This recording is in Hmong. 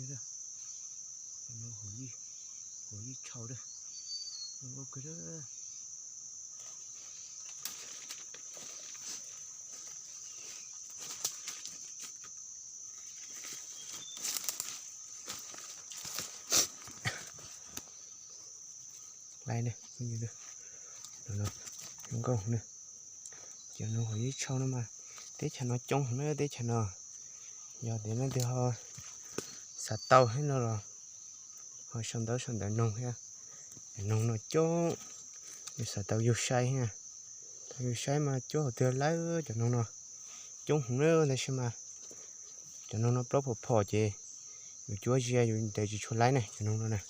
Cov no huam yeej tshau a. Laiv, zoo nkauj ne. Cov no huam yeej tshau no mas, teb chaws no coob heev na teb chaws no. Yog tias leej twg ho xav tau thiab no los ho sau ntawv sau ntawv noog thiab. Cov noog no coob, yus xav tau yug saib thiab. Tau yug saib mas cuab hauv twg lawm, cov noog no coob heev na tab sis mas cov noog no plaub phom phom ces yus cuab zia yus ntes tsis tshua laib ne cov noog no na.